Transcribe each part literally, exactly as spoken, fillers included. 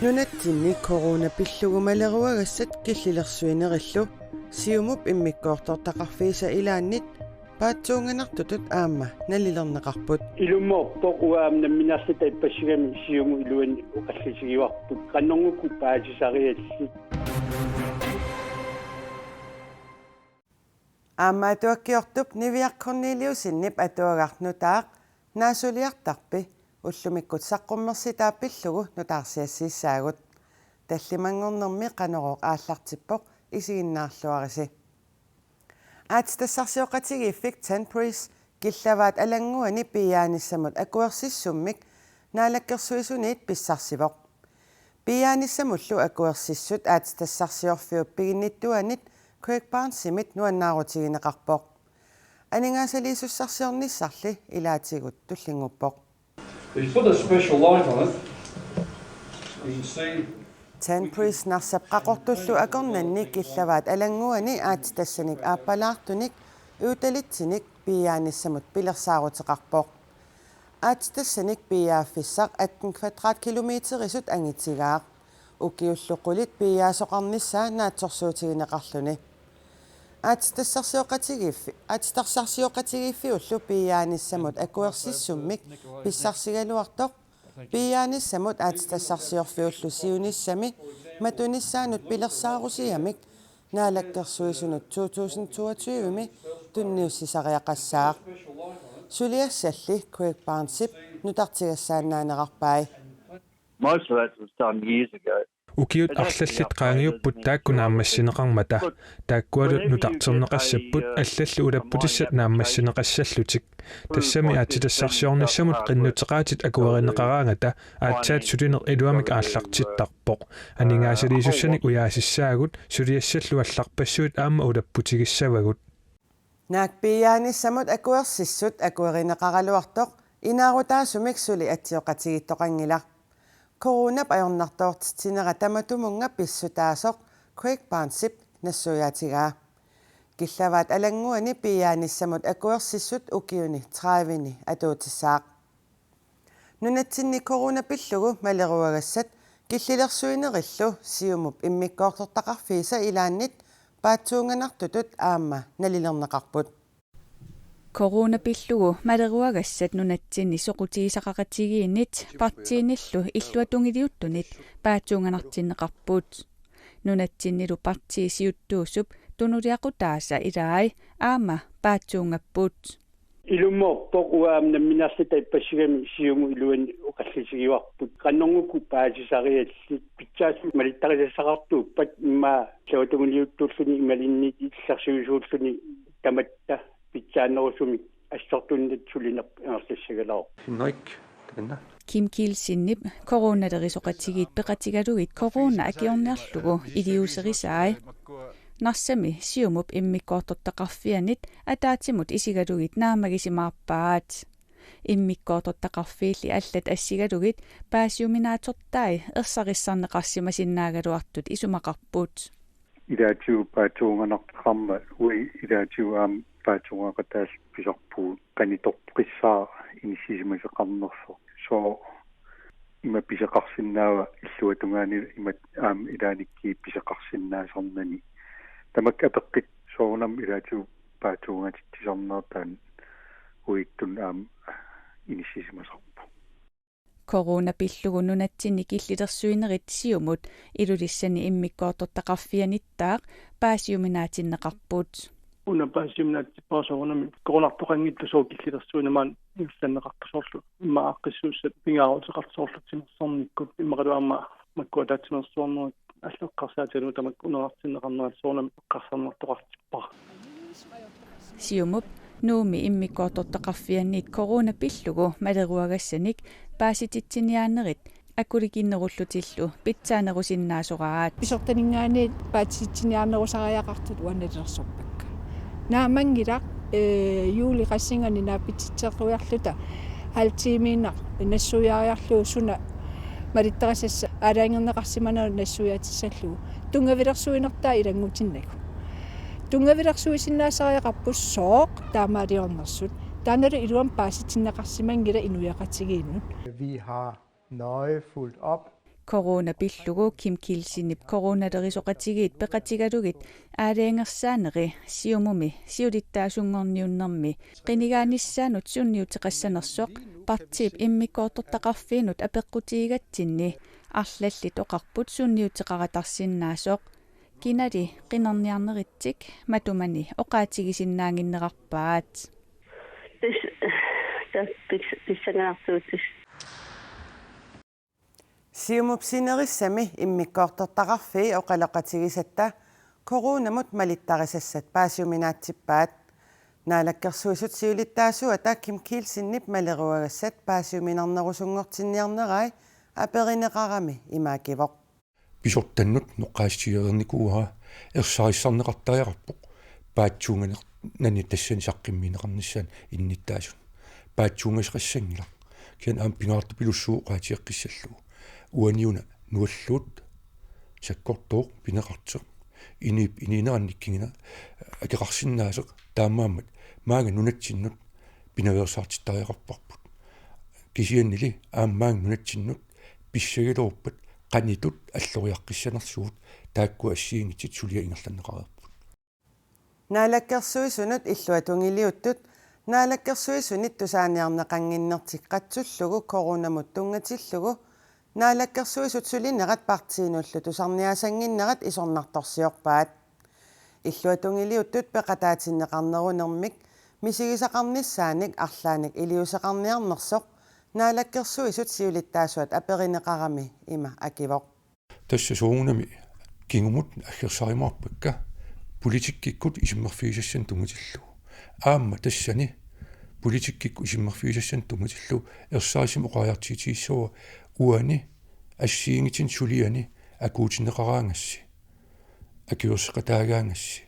Nunatsinni corona pillugu maleruagassat killilersuinerillu Siumup immikkoortortaqarfiisa ilaannit paatsuunganartutut aamma nalilerneqarput. Ilumoorpoq uanga aamma nammineerluta ippassigami Siumup iluani oqallisigivarput. Qanormi uku paasisariallit. Aamma atuakkiortup Niviaq Korneliussenip atuagaq nutaaq Naasuliartarpi ullumikkut saqqummersitaa pillugu nutaarsiassiissaagut. Tallimanngornermi Qanorooq aallartippoq, isiginnaarluarisi. Aatsitassarsioqatigiiffik Tanbreeze killavaat Alannguani piiaanissamut akuersissummik Naalakkersuisuniit pissarsivoq. Piiaanissamullu akuersissut aatsitassarsiorfiup piginnittuanit Craig Barnesimit nuannaarutigineqarpoq. Aningaasaliisussarsiornissarli ilaatigut tullinnguuppoq. They put a special light on it. You can see Tanbreeze Narsap qaqortullu akornanni killavaat Alannguani aatsitassanik aappalaartunik uutalitsinik piiaanissamut pilersaaruteqarpoq. Aatsitassanik piiaaffissaq atten kvadratkilometerisut angitigaaq. Ukiullu qulit piiaasoqarnissaa naatsorsuutigineqarluni. Aatsitassarsioqatigiiffi-, aatsitassarsioqatigiiffiullu piiaanissamut akuersissummik pissarsigaluartoq, piiaanissamut aatsitassarsiorfiullu siunissami matunissaanut pilersaarusiamik Naalakkersuisunut to tusind toogtyve-mi tunniussisariaqassaaq. Suliassalli Craig Barnesip nutartigassaannaanerarpai. Most of that was done years ago. Ukiut arlallit qaangiupput taakku naammassineqarmata. Taakkualu nutarterneqassapput allallu ulapputissat naammassineqassallutik. Tassami aatsitassarsiornissamut qinnuteqaatit akuerineqaraangata aatsaat sulineq iluamik aallartittarpoq. Aningaasaliisussanik ujaasissaagut, suliassallu allarpassuit aamma ulapputigissavagut. Naak piiaanissamut akuersissut akuerineqaraluartoq inaarutaasumik suli atsioqatigiittoqanngilaq. Coronap ajornartoortitsinera tamatumunnga pissutaasoq Craig Barnesip nassuiaatigaa. Killavaat Alannguani piiaanissamut akuersissut ukiuni tredive-ni atuutissaaq. Nunatsinni corona pillugu maleruagassat killilersuinerillu Siumup immikkoortortaqarfiisa ilaannit paatsuunganartutut aamma nalilerneqarput. Corona pillugu maleruagassat nunatsinni soqutigisaqaqatigiinnit partiinillu illuatungiliuttunit paatsuunganartinneqarput. Nunatsinnilu partiit siuttuusup tunuliaqutaasa ilai aamma paatsuungapput. Ilumoorpoq uanga aamma nammineerluta ippassigami Siumup iluani oqallisigivarput. Qanormi uku paasisariallit, pitsaasumik malittarisassaqartuuppat immaqa illuatungiliuttuulluni imaluunniit illersuisuulluni tamatta pitsaanerusumik assortuunneq sulineq ingerlassagalaarpoq. Henrik, takanna. Kim Kielsenip coronalerisoqatigiit peqatigalugit corona akiorniarlugu iliuuserisai. Narsami Siumup immikkoortortaqarfianit ataatsimut isigalugit naammagisimaarpaat. Immikkoortortaqarfiilli allat assigalugit paasiuminaatsortai ersarissarneqarsimasinnaagaluartut isumaqarput. Ilaatigut paatsuunganartoqarmat uagut ilaatigut aamma paatsuungaqataalluta pisarpugut qanoq itoqqissaaq inissisimasoqarnersoq. Sooq ima pisoqarsinnaava illuatungaani imatut aamma ilaannikkut pisoqarsinnaasarnani. Tamakku apeqqut soorunami ilaatigut paatsuungatitsisarnerat taanna uagutsinnut aamma inissisimasarpoq. Corona pillugu nunatsinni killilersuinerit Siumut Ilulissani immikkoortortaqarfianittaaq paasiuminaatinneqarput. Una paasiuminaatsippara soorunami coronartoqanngitsoq sooq killilersuineq maani ingerlanneqarpoq, soorlu immaqa aaqqissuussat pingaaruteqartut soorlu timersornikkut immaqalu aamma makkua taatsinersuarnerit allat eqqarsaatigalugit tamakku uneraartinneqarnerat soorunami eqqarsarnartoqartippara. Siumup Nuummi immikkoortortaqarfianit corona pillugu maleruagassanik paasititsiniaanerit akulikinnerullutillu pitsaanerusinnaasoraat. Pisortaninngaanniit paasititsiniaarnerusariaqartut uanga nalilersorpakka. Naammanngilaq, ee, juulip qassinganik naapitsitseruiarluta halv timiinnaq nassuiaariarlugu suna malittarisassaq aalajangerneqarsimanersoq nassuiaatissallugu. Tunngavilersuinertaa ilanngutinnagu. Tunngavilersuisinnaasariaqarput sooq taamaaliornersut. Taannalu iluamik paasitinneqarsimanngilaq inuiaqatigiinnut. Vi har nøje fulgt op. Corona pillugu Kim Kielsenip coronalerisoqatigiit peqatigalugit aalajangersaaneri Siumumi siulittaasunngorniunnermi qinigaanissaanut sunniuteqassanersoq partiip immikkoortortaqarfiinut apeqqutigigatsinni arlallit oqarput sunniuteqaratarsinnaasoq. Kinali qinerniarneritsik matumani oqaatigisinnaannginnerarpaat. Tis tas pis pissanganartuutis. Siumup sinerissami immikkoortortaqarfii oqaloqatigisatta coronamut malittarisassat paasiuminaatsippaat. Naalakkersuisut siulittaasuata Kim Kielsenip maleruagassat paasiuminarnerusunngortinniarnerai aperineqarami ima akivoq. Pisortannut noqqaasitigereernikuuara ersarissarneqartariaqarpoq paatsuunganernani tassani saqqummiunneqarnissaanut innuttaasut. Paatsuungasoqassanngilaq. Kisianni aamma pingaartorpilussuuvoq oqaatigeqqissallugu. Uaniuna nualluut sakkortooq pineqartoq. Inuup inuunerannik kinguna akeqarsinnaasoq taamaammat maanga nunatsinnut pinaveersaartittariaqarparput. Kisiannili aamma maanga nunatsinnut pissagaluarpat qanitut alloriaqqissanersugut taakku assigiinngitsut suliat ingerlanneqareerput. Naalakkersuisunut illuatungiliuttut naalakkersuisunit tusaaniarneqannginnertik qatsullugu coronamut tunngatillugu naalakkersuisut sulinerat partiinullu tusarniaasannginnerat isornartorsiorpaat. Illuatungiliuttut peqataatinneqarnerunermik misigisaqarnissaanik arlaannik iliuuseqarniarnersoq naalakkersuisut siulittaasuat aperineqarami ima akivoq. Tassa soorunami kingumut aggersarumaarpakka politikkikkut isummerfigisassanik tunngatillugu. Aamma tassani politikkikkut isummerfigisassanik tunngatillugu ersarissumik oqariartuutigissavara uani assigiinngitsunik suliani akuutinneqaraangassi, akuerseqataagaangassi.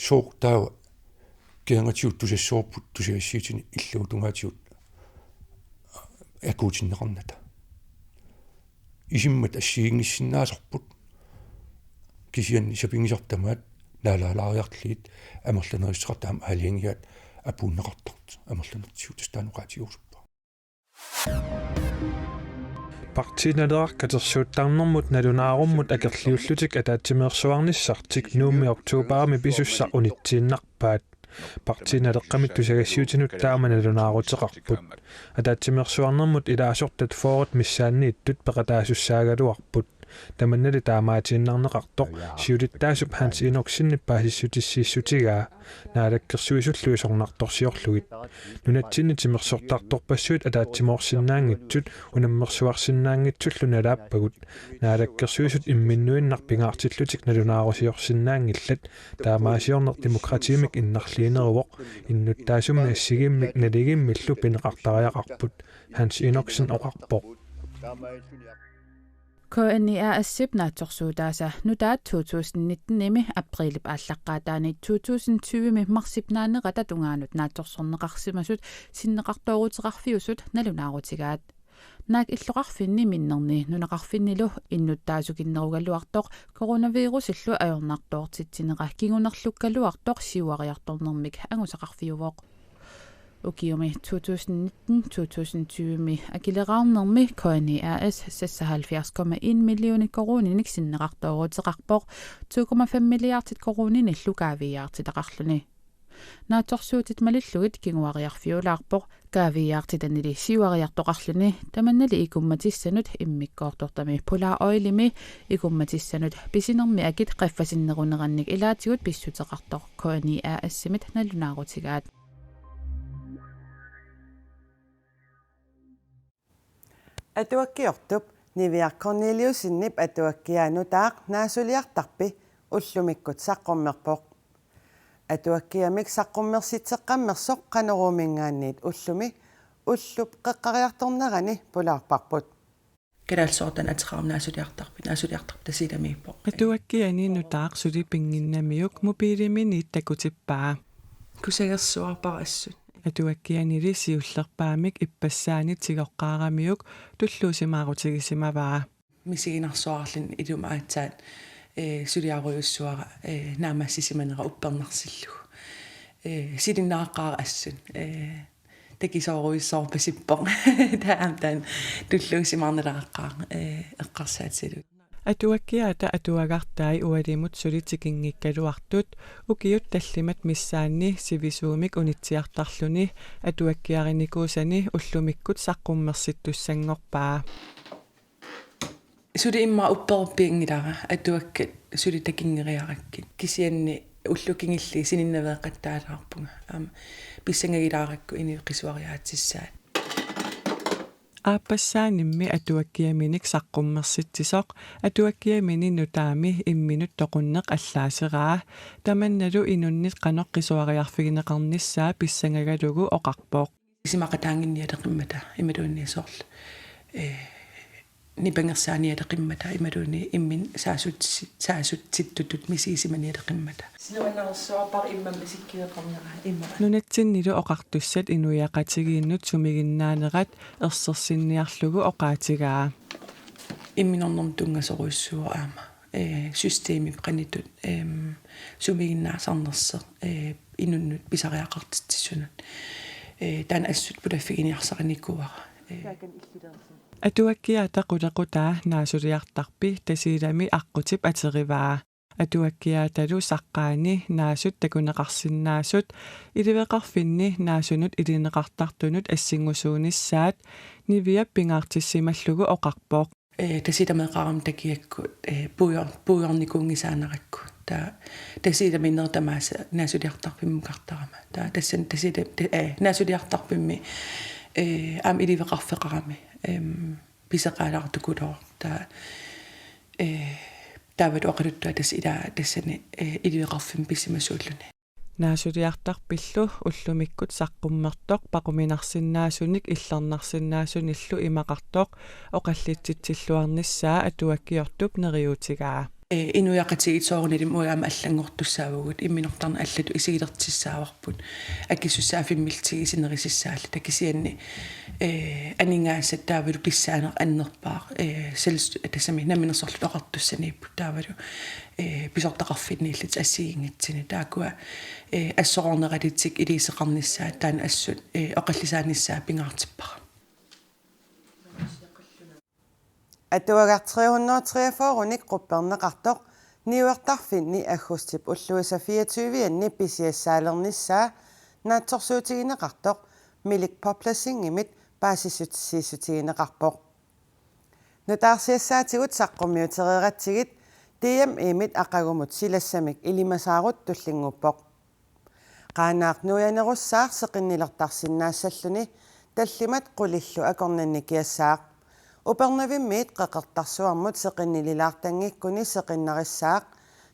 Sooq taava kingornatigut tusassavarput tusagassiuutini illuatungaatigut akuutinneqarnata. Isummat assigiinngissinnaasarput kisianni sapinngisartut tamaat naalaalaariarlugit amerlanerussuteqartut aamma aalajangigaat apuunneqartartut amerlanertigut tassa taanna oqaatigerusuppara. Partiit Naleraq katersuuttarnermut nalunaarummut akerliullutik ataatsimeersuarnissartik Nuummi oktobarimi pisussaq unitsiinnarpaat. Partiit Naleqqamit tusagassiuutinut taama nalunaaruteqarput. Ataatsimeersuarnermut ilaasortat fyrret missaanniittut peqataasussaagaluarput. Tamannali taamaatiinnarneqartoq siulittaasup Hans Enoksenip paasissutissiissutigaa naalakkersuisullu isornartorsiorlugit. Nunatsinni timersortartorpassuit ataatsimoorsinnaanngitsut unammersuarsinnaanngitsullu nalaappagut. Naalakkersuisut imminnuinnaq pingaartillutik nalunaarusiorsinnaanngillat. Taamaasiorneq demokratiimik innarliineruvoq. Innuttaasummi assigiimmik naligiimmillu pineqartariaqarput, Hans Enoksen oqarpoq. K N I A S-ip naatsorsuutaasa nutaat to tusind nitten-imi apriilip aallaqqaataani to tusind tyve-mi marsip naanerata tungaanut naatsorsorneqarsimasut sinneqartooruteqarfiusut nalunaarutigaat. Naak illoqarfinni minnerni nunaqarfinnilu innuttaasukinnerugaluartoq coronavirusillu ajornartoortitsinera kingunerlukkaluartoq siuariartornermik angusaqarfiuvoq. Ukiumi to tusind nitten to tusind tyve-mi akileraarnermi K N I A S seksoghalvfjerds komma en millioner koruuninik sinneqartooruteqarpoq to komma fem milliardit koruuninillu kaaviiaartitaqarluni. Naatsorsuutit malillugit kinguariarfiulaarpoq kaaviiaartitanili siuariartoqarluni, tamannali ikummatissanut immikkoortortami Polar Oilimi ikummatissanut pisinermi akit qaffasinnerunerannik ilaatigut pissuteqartoq K N I A S-imit nalunaarutigaat. Atuakkiortup Niviaq Korneliussenip atuakkiaa nutaaq Naasuliartarpi ullumikkut saqqummerpoq. Atuakkiamik saqqummersitseqqammersoq Qanoruuminngaanniit ullumi ullup qeqqariartornerani pulaarparput. Kalaallit Sortani ateqarami Naasuliartarpi, Naasuliartarpi Tasiilamiippoq. Atuakkiani nutaaq suli pinnginnamiuk mobiiliminiit takutippaa. Kusagersuarpara assut. Atuakkianili siullerpaamik ippassaani tigoqqaaramiuk tulluusimaarutigisimavaa. Misiginarsuarluni ilumut aatsaat, ee, suliarujussuara, ee, naammassisimanera uppernarsillugu. Ee, silinnaaqaara assut. Ee, takisoorujussuarpasippoq. Taava taanna tulluusimaarnaleraqqaaq, ee, eqqarsaatigalugu. Atuakkiaata atuagartai ualimut suli tikinngikkaluartut ukiut tallimat missaanni sivisuumik unitsiartarluni atuakkiarinikuusani ullumikkut saqqummersittussanngorpaa. Suli immaqa upperpianngilara atuakkat suli takinngeriarakkit. Kisianni ullut kingulliit sininnaveeqattaalaarpunga. Aamma pissangagilaarakku inuit qisuariaatissaat. Aappassaanimmi atuakkiaminik saqqummersitsisoq atuakkiamini nutaami imminut toqunneq allaaseraa. Tamannalu inunnit qanoq qisuariarfigineqarnissaa pissangagalugu oqarpoq. Isumaqataannginnialeqimmata imaluunniit soorlu, ee, nipangersaanialeqimmata imaluunniit imminut saasutsi-, saasutsittutut misigisimanialeqimmata. Sinuannersuarpar immam isikkiveqarnera imma. Nunatsinnilu oqartussat inuiaqatigiinnut sumiginnaanerat ersersinniarlugu oqaatigaa. Imminornermut tunngasorujussuuvoq aamma, ee, systemip qanoq ittoq, em, sumiginnaasarnersoq, ee, inunnut pisariaqartitsissunut. Ee, taanna assut pulaffiginiarsarinikuuara. Ee. Atuakkiaata qulequtaa naasuliartarpi Tasiilami aqqutip aterivaa. Atuakkiaatalu saqqaani naasut takuneqarsinnaasut iliveqarfinni naasunut ilineqartartunut assingusuunissaat Niviap pingaartissimallugu oqarpoq. Ee, Tasiilameeqarami takigakku, ee, puior-, puiornikuunngisaanerakku. Taava Tasiilami inerit tamaasa naasuliartarfimmukartarama. Taava tassani Tasiila-, ta-, ee, naasuliartarfimmi, ee, aamma iliveqarfeqarami, em, pisoqalaartukulooq. Taava, ee, taavalu oqaluttuaq tassa ilaa tassani, ee, iliveqarfimmi pisimasuulluni. Naasuliartarpillu ullumikkut saqqummertoq paquminarsinnaasunik illernarsinnaasunillu imaqartoq oqallitsitsilluarnissaa atuakkiortup neriuutigaa. Ee, inuiaqatigiit soorunalimi uagut aamma allanngortussaavugut, imminortarneq allatut isigilertussaavarput. Akisussaaffimmillu tigusinerisussaalluta kisianni, ee, aningaasat taavalu pissaaneq annerpaaq, ee, selvst-, tassami namminersorlutik oqartussaniipput taavalu, ee, pisortaqarfinniillutik assigiinngitsunik. Taakkua, ee, assororneralitik iliuuseqarnissaat taanna assut, ee, oqallisaanissaa pingaartippara. Atuagaq tre hundrede treogfyrre-nik qupperneqartoq niuertarfinni aggustip ulluisa fireogtyve-anni pisiassaalernissaa naatsorsuutigineqartoq Milik Publishingimit paasissutissiissutigineqarpoq. Nutaarsiassaatigut saqqummiutereeratsigit D M I-mit aqagumut silassamik ilimasaarut tullinnguuppoq. Qaanaaq nuianerussaaq seqinnilertarsinnaassalluni tallimat qulillu akornanni kiassaaq. Upernavimmiit Qeqertarsuarmut seqinnililaartanngikkuni seqinnarissaaq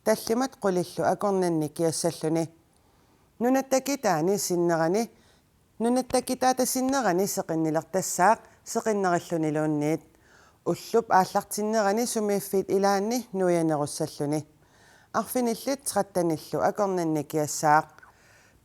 tallimat qulillu akornanni kiassalluni. Nunatta kitaani sinnerani, nunatta kitaata sinnerani seqinnilertassaaq seqinnarilluniluunniit. Ullup aallartinnerani sumiiffiit ilaanni nuianerussalluni. Arfinillit tretten-illu akornanni kiassaaq.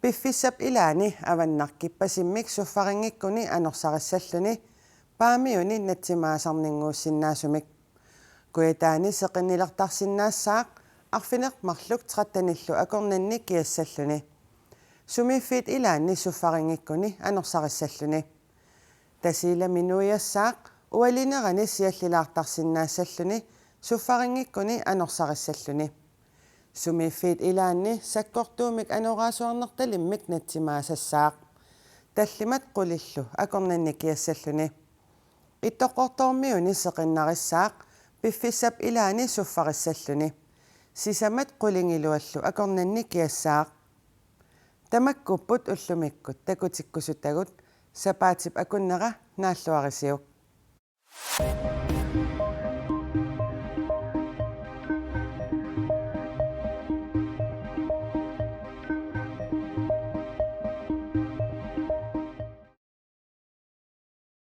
Piffissap ilaani avannarkippasimmik suffarinngikkuni anorsaarissalluni, Paamiuni natsimaasarninnguussinnaasumik. Kujataani seqinnilertarsinnaassaaq arfineq-marluk tretten-illu akornanni kiassalluni. Sumiiffiit ilaanni suffarinngikkuni anorsaarissalluni. Tasiilami nuiassaaq ualinerani siallilaartarsinnaassalluni suffarinngikkuni anorsaarissalluni. Sumiiffiit ilaanni sakkortuumik anoraasuarnertalimmik natsimaasassaaq. Tallimat qulillu akornanni kiassalluni. Ittoqqortoormiuni seqinnarissaaq piffissap ilaani suffarissalluni. Sisamat qulingiluallu akornanni kiassaaq. Tamakkuupput ullumikkut takutikkusutagut, sapaatip akunnera naalluarisiuk.